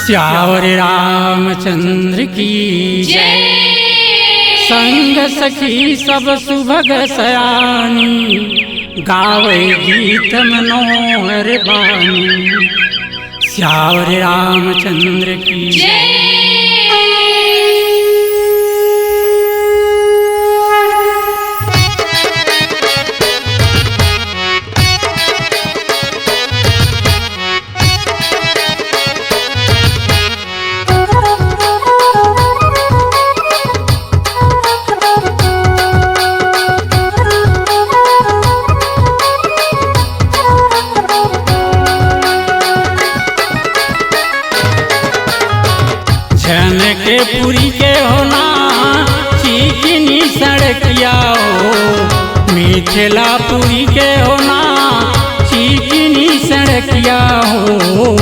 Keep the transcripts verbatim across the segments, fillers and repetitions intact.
सियावर रामचंद्र की जय। संग सखी सब सुभग सयानी, गावे गीत मनोहर बानी। सियावर रामचंद्र की जय। जनकपुरी के होना चिकनी सड़किया हो, मिथिलापुरी के होना चिकनी सड़किया हो।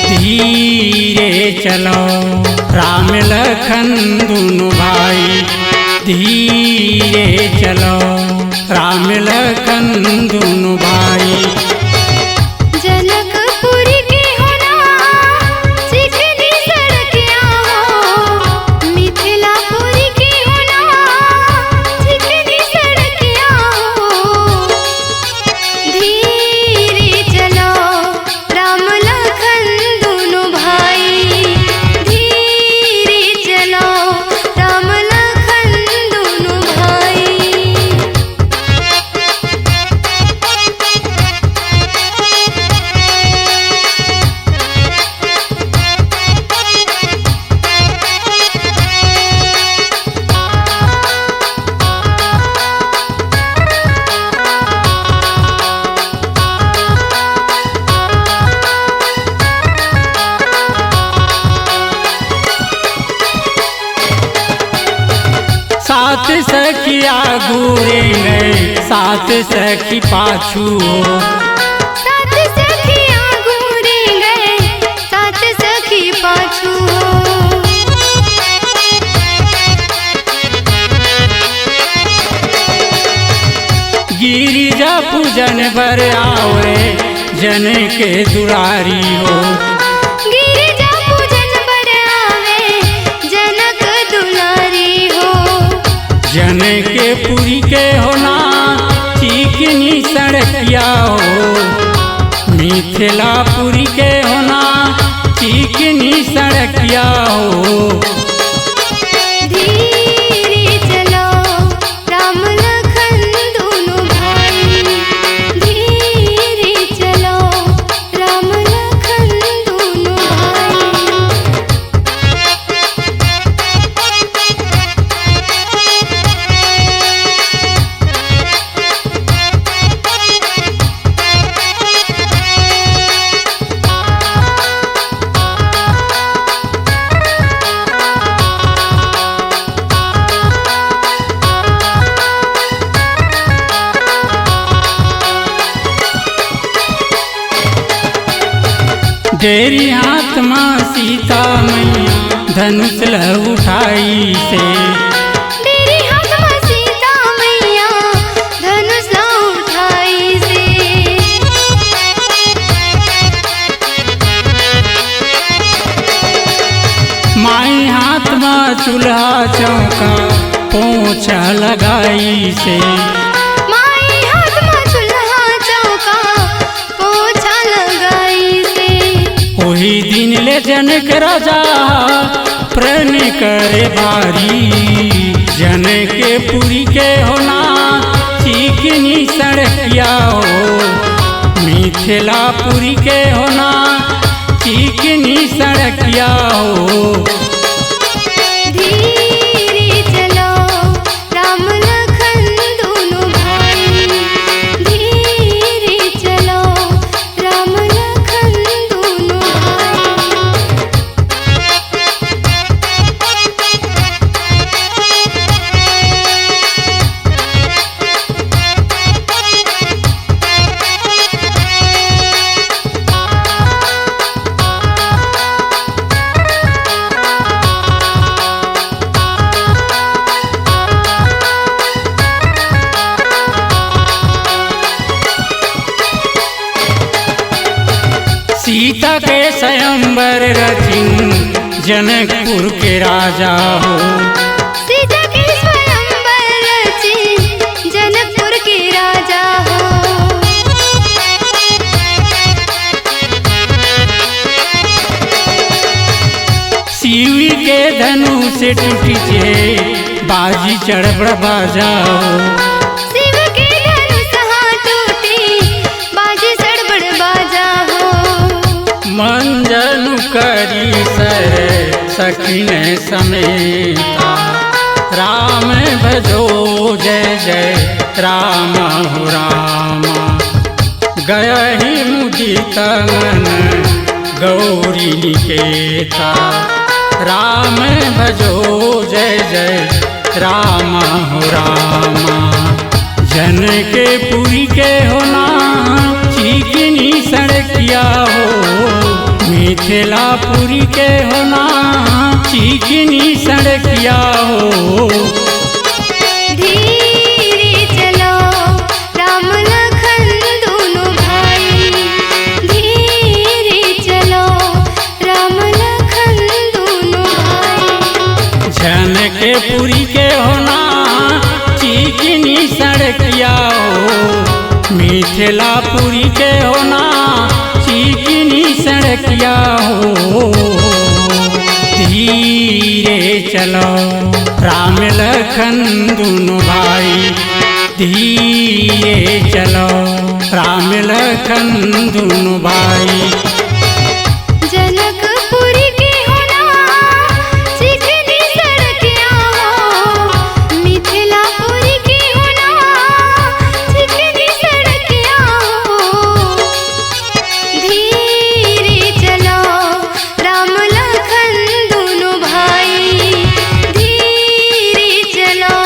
धीरे चलो राम लखन दुनो भाई, धीरे चलो राम लखन दुनो भाई। जनकपुरी के होना चिकनी सड़किया हो, मिथिलापुरी के होना चिकनी सड़किया हो। धीरे चलो राम लखन दुनो भाई, धीरे चलो राम लखन दुनो भाई। सात सखी आगू रेंगे, सात सखी पाछू हो। सात सखी आगू रेंगे, सात सखी पाछू हो। गिरिजा पूजन बर आवे जनक दुलारी हो। गिरिजा पूजन बर आवे जनक दुलारी हो। जनकपुरी के होना चिकनी सड़किया हो, मिथिलापुरी के होना चिकनी सड़किया हो। धीरे चलो राम लखन दुनो भाई, धीरे चलो राम लखन दुनो भाई। डेरी हाथ मा सीता मैया धनुष ल उठाइसे। डेरी हाथ मा सीता मैया धनुष ल उठाइसे। माई हाथ मा चूल्हा चौका पोछा लगाइसे। माई हाथ मा चूल्हा चौका पोछा लगाइसे। ओही दिन ले जनक राजा प्रण करे भारी। जनकपुरी के होना चिकनी सड़किया हो, मिथिलापुरी के होना चिकनी सड़किया हो। धीरे चलो राम लखन दुनो भाई, धीरे चलो राम लखन दुनो भाई। सीता के स्वयंवर रचिन जनकपुर के राजा हो। सीता के स्वयंवर रचिन जनकपुर के राजा हो। शिव के धनुष टूटिचे, बाजी चड़बड़ बाजा हो। शिव के धनुष हा टूटी, बाजी चड़बड़ बाजा हो। मंजनु करी सर सखिन समेता, राम भजो जय जय राम हो रामा। गयहि मुदित मन गौरी निकेता, राम भजो जय जय राम हो रामा। जनकपुरी के होना चिकनी सड़किया हो, मिथिलापुरी के होना चिकनी सड़किया हो। धीरे चलो राम लखन दोनों भाई, धीरे चलो राम लखन दोनों भाई। जनकपुरी के होना चिकनी सड़किया हो, मिथिलापुरी के होना चिकनी सड़किया हो। धीरे चलो राम लखन दोनों भाई, धीरे चलो राम लखन दोनों भाई। जनकपुरी के होना चिकनी सड़किया हो, मिथिलापुरी के होना चिकनी सड़किया हो। धीरे चलो राम लखन दोनों भाई, धीरे चलो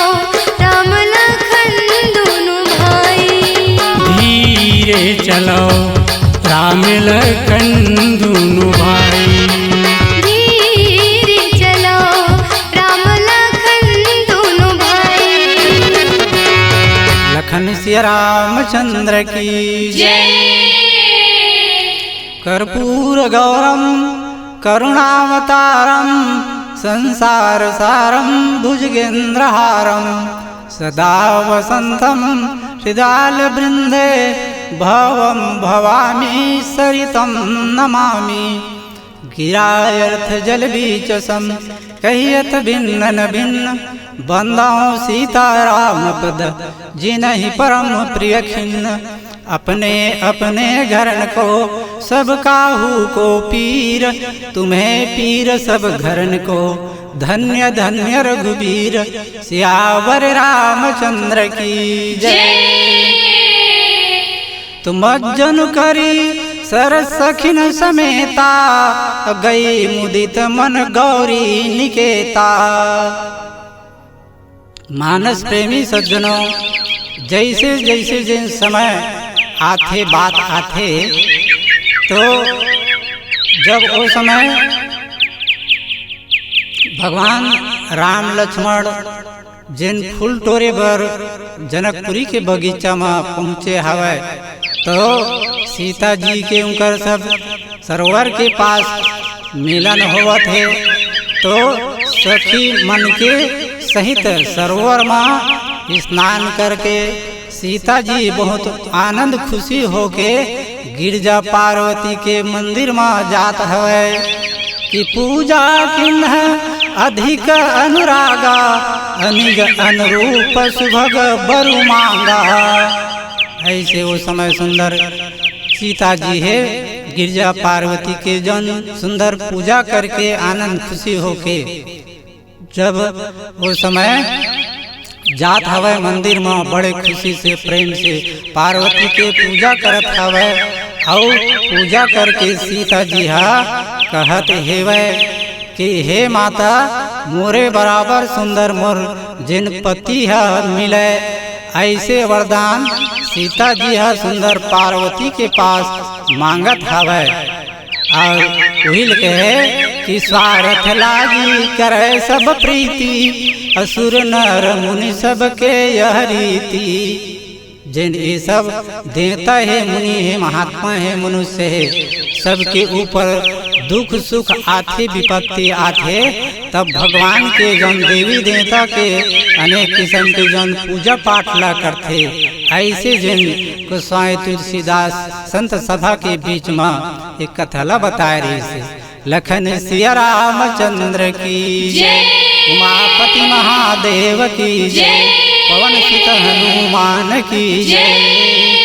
राम लखन दोनों भाई। धीरे चलो राम लखन दोनों भाई। धीरे चलो राम लखन दोनों भाई। लखन सिया रामचंद्र की जय। कर्पूर गौरम करुणावतारम संसार सारम भुजगेंद्रहारम सदा वसंतम हृदाल बृंदे भवम भवामी सरितम नमामी। गिरायर्थ जल बीच सम कहियत भिन्न न भिन्न बंदाओ सीताराम पद जिनहि परम प्रिय खिन्न। अपने अपने घरन को सब काहू को पीर तुम्हें पीर सब घरन को धन्य धन्य रघुबीर। सियावर रामचंद्र की जय। तुम जनु करी सरस सखिन समेता गई मुदित मन गौरी निकेता। मानस प्रेमी सज्जनों, जैसे जैसे जिन समय आथे बात आथे तो जब वो समय भगवान राम लक्ष्मण जेन फूल टोरे बर जनकपुरी के बगीचा म पहुँचे हवय तो सीता जी के उनकर सब सरोवर के पास मिलन होवत हे तो सखी मन के सहित सरोवर म स्नान करके सीता जी बहुत आनंद खुशी होके गिरजा पार्वती के मंदिर म जात हवय कि पूजा किन्ह अधिक अनुरागा अनिज अनुरूप सुभग बरु मांगा। ऐसे वो समय सुंदर सीता जी हे गिरजा पार्वती के जन सुंदर पूजा करके आनंद खुशी होके जब वो समय जात हवय मंदिर म बड़े खुशी से प्रेम से पार्वती के पूजा करत हवय अउ पूजा करके सीता जी हा कहत हेवय कि हे माता मोरे बराबर सुंदर मोर जिन पति हा मिलय ऐसे वरदान सीता जी हा सुंदर पार्वती के पास मांगत हवय। अउ उहिल कहे कि स्वार्थ लागी करे सब प्रीति असुर नर मुनि सबके यह रीति। जेन ये सब देवता हे, मुनि हे, महात्मा हे, मनुष्य हे, सबके ऊपर दुख सुख आथे, विपत्ति आथे, तब भगवान के जौन देवी देवता के अनेक किस्म के जौन पूजा पाठ ला करथे, ऐसे जेन गोसाई तुलसीदास संत सभा के बीच म एक कथा ला बताए रहिस हे। लखन सिया रामचंद्र की जय। उमापति महादेव की जय। पवन सुत हनुमान की जय।